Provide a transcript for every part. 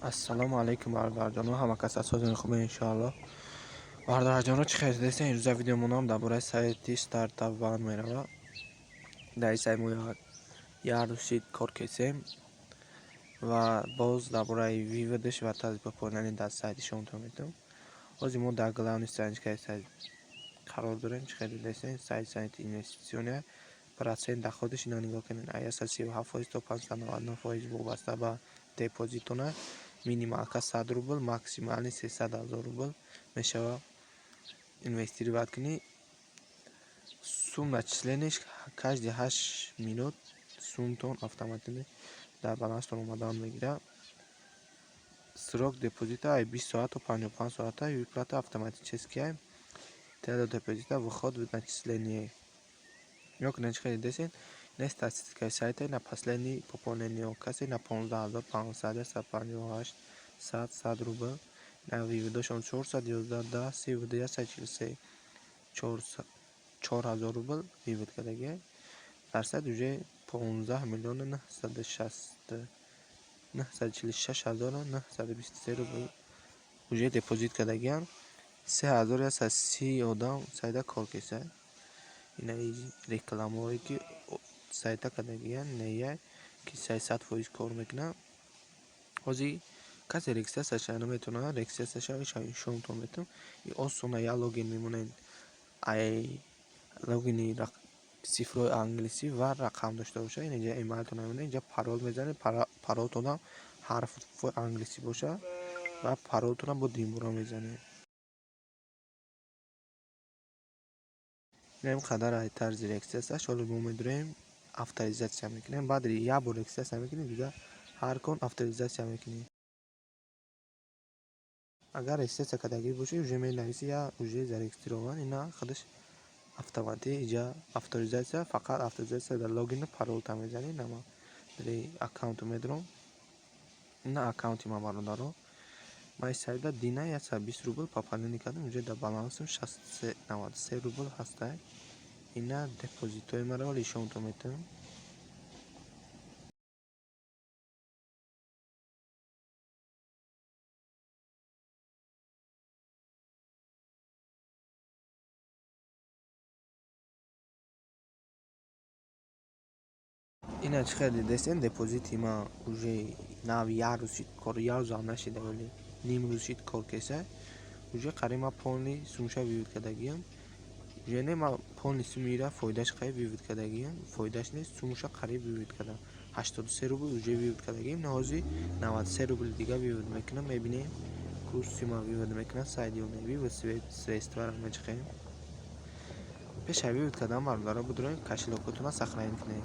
Ассалому алайкум, бародарҷоно, ҳама кас аз ҳозир хубе, иншоаллоҳ. Бародарҷоно, чӣ хел дидестен? Имрӯза видеомонам дар бораи сайти Стартап Ван меравад. Дар ин сайт мо як рӯз кор кесем ва боз дар бораи вывод аш ва тарзи пополнение дар сайти шумо метавонем. Ҳозир мо дар главный страничка и сайт қарор дорем. Чӣ хел дидестен? Сайт сайти инвестиционный. Процент доход аш ина нигоҳ кунед: аз 137% то 599% вобаста ба депозитона. Минималка 100 рубл, максимальный 300 000 рубл мешавад инвестировать кунӣ. Сум начисление ш каждый 8 минут сумтон автоматически дар баланстон омадан мегирад. Срок депозита ай 20 соат то 55 соата, выплата автоматическая. Теъдод депозита, вход в начисление. Нигоҳ кунед, чӣ хел дидестен? Ина статистикаи сайта, ина последний пополнение касе на 15 500, 158, 100, 100 рубл. На вывод ошон 411, 10, 32, 143, 4000 рубл вывод кардагиай. Дар сайт уже 15 миллиону 946 923 рубл уже депозит кардагианд. 3130 одам сайта кор кесад. Ина рекламаҳое, ки сайта кардагиянд, инаия, ки сайт 100% кор мекунад. Ҳозир касе регистрация наметавонад, регистрация шава, нишонтон метавонам. И осона, як логин мемонед, ай логини цифрҳои англисӣ ва рақам дошта бошад. Инҷа имейлтон мемонед, инҷа парол мезанед, паролтонам ҳарфҳои англисӣ бошад ва паролтонам бо димбура мезанед. Ин қадар ай тарзи регистрация ш. Ҳоло мо медурем, авторизация мекунем. Баъд як бор регистрация мекунем, дигар ҳар кон авторизация мекунем. Агар регистрация кардагӣ бошед, уже менависӣ я уже зарегистрирован. Ина худаш автоматӣ иҷа авторизация, фақат авторизация дар логину паролта мезанӣ. Ина ман дар аккаунту медурам. Ина аккаунти ман, бародаро. Ман ин сайта дина 120 рубл пополнение кардам, уже дар балансам 93 рубл ҳастай. Ина депозитҳои маро ҳоло нишонтон метавонам. Ина чӣ хел дидестен? Депозити ман уже нав як рӯз шид кор, як рӯзам нашида, вале ним рӯз шид кор кеса. Уже қариб ман полный сумша вывод кардагиам. Уже не, ман полный сумира фоидаш қариб вывод кардагиам, фоидаш нест, сумша қариб вывод кардам. 83 рубл уже вывод кардагиам, на ҳозир 93 рубли дига вывод мекунам, мебинем курси ман вывод мекунад сайт ё не. Вывод средства ро мечиқем. Пеш аз вывод кардан, бародаро, бидурем, кошелёк отонро сохранить кунед.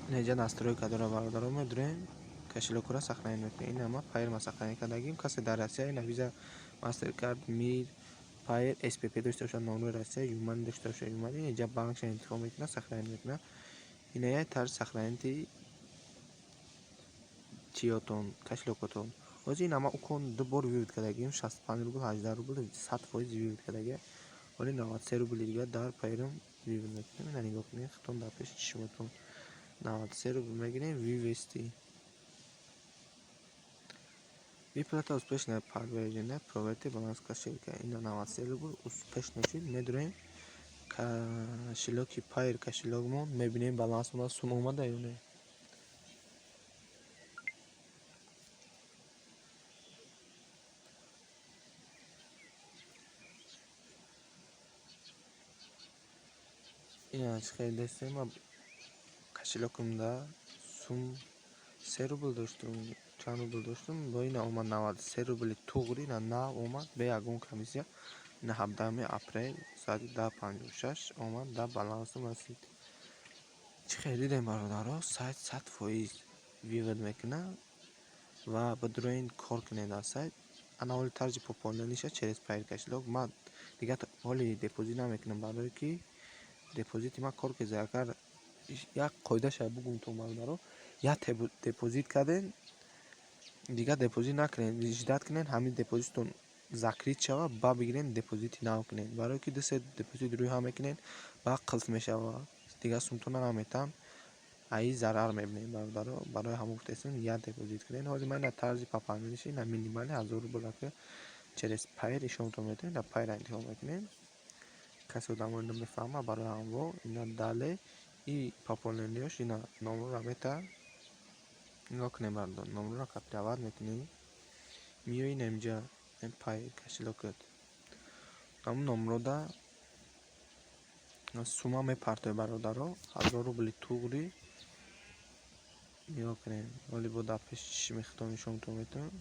Инҷа настройка дора, бародаро, медурем, кошелёк ҳоро сохранить мекунем. Ина ма Payeer ма сохранить кардагим. Касе дар Россия ина Виза, Мастеркард, Мир, Payeer, СПП дошта бошад, номрои Россия, Юмани дошта бошад, Юмани, инҷа банкша интихоб мекунад, сохранить мекунад. Ина як тарзи сохранить и чиётон, кошелёк отон. Ҳозир ина ман укон ду бор вывод кардагим, 65 рубл, 18 рубл, 100% вывод кардагиам. Ҳоли 93 рубли дига дар Payeer ам вывод мекунем. Ина нигоҳ кунед, худтон дар пеши чишмотон 93 рубл мегирем, вывести. Выплата успешно подтверждена, проверьте баланс кошелька. Ина 93 рубл успешно шуд. Медурем кошелёк и Payeer, кошелёк мон, мебинем балансмон сум омада ё не. Ина чӣ хел дестем, ман кошелёк амда сум 3 рубл доштум, чанд рубл доштум, бо ина омад 93 рубли туғри, ина нав омад, бе ягон комиссия. Ина 17 апрел соати 10:56 омад, дар балансам расид. Чӣ хел дидем, бародаро, сайт 100% вывод мекунад ва бидуроин кор кунед дар сайт. Ана ҳоли тарзи пополнение ша через Payeer кошелёк. Ман дигар ҳоли депозит намекунам, барое ки депозити ман кор кеза. Агар як қоидаша бугум то, бародаро, як депозит кардем, дигар депозит накунед, ждать кунед, ҳамин депозитон закрыть шавад, ба бигирен, депозити нав кунед, барое ки ду се депозит рӯи ҳам мекунед, баъд қулф мешавад. Дигар сумтона наметам. Аи зарар мебинем, бародаро. Барои ҳамон гуфтаистам, як депозит кунед. Ҳозир ман ина тарзи пополнение ш, ина минимальный 1000 рубл ака через Пайер ишонтон метавонед, ина Пайера интихоб мекунем. Касе одамо намефаҳма, барои ҳамво ина дале и пополнение ёш ина номерро мета. Нигоҳ кунем, бародар, номерро копировать мекунӣ, меои ина инҷа Пай кошелёк ат, ҳамун номеррода сумма мепартои, бародаро, 1000 рубли туғри. Нигоҳ кунем, вале бо дар пеши чишми худтон нишонтон метавонам.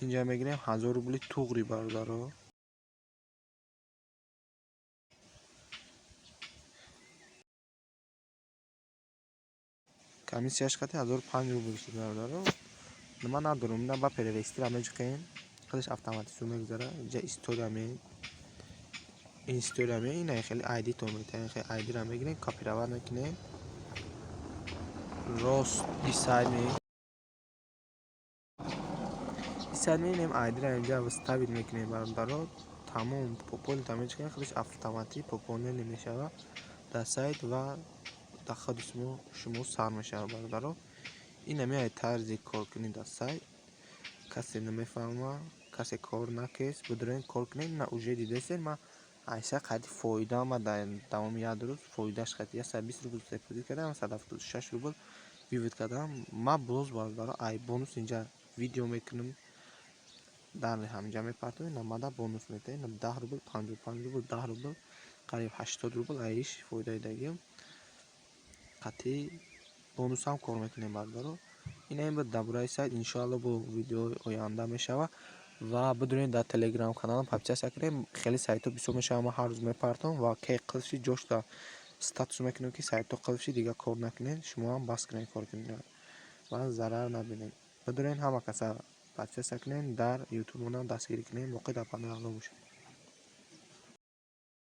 Инҷа мегирем 1000 рубли туғри, бародаро. Комиссияш қати 1005 рубл шуд, бародаро. Ман надорам, ина ба перевести ра меҷиқем, худаш автоматизм мегузара. Инҷа история ме, история ме, ина хеле айди тон метавонед, хеле айдира мегирем, копировать мекунем, рост и сайт ме, и сайт мебинем, айдира инҷа вставить мекунем, бародаро. Тамом, пополнить мечикунем, худаш автоматик пополнение мешавад дар сайт ва дар худи шумо сар мешавад, бародаро. Ин ҳамин тарзи коркунӣ дар сайт. Касе намефаҳма, касе кор накест, бидурен, кор кунед. На, уже дидесед, ман айса қади фоида ма дар давоми як рӯз фоидааш қади 120 рубл депозит кардам, 176 рубл вывод кардам. Ман боз, бародаро, ай бонус инҷа видео мекунам, дар ҳаминҷа мепартоем, намада бонус метаҳем 10 рубл, 55 рубл, 10 рубл, қариб 80 рубл аиш фоида дагим. Қатъи бонусам кор мекунем, бародаро. Ина ин буд дар бораи сайт. Иншоалло, бо видеои оянда мешавад. Ва бидуред, дар телеграм каналам подписаться кунед. Хеле сайтҳо бисёр мешавад, ман ҳар рӯз мепартом ва кай қилф шид, ҷошта статус мекунем, ки сайтҳо қилф шид, дигар кор накунед, шумоам бас кунед кор кунед ва зарар набинед. Бидуред, ҳама каса подписаться кунед, дар ютубмонам дастгирӣ кунед. Боқӣ дар паноҳи Аллоҳ бошед.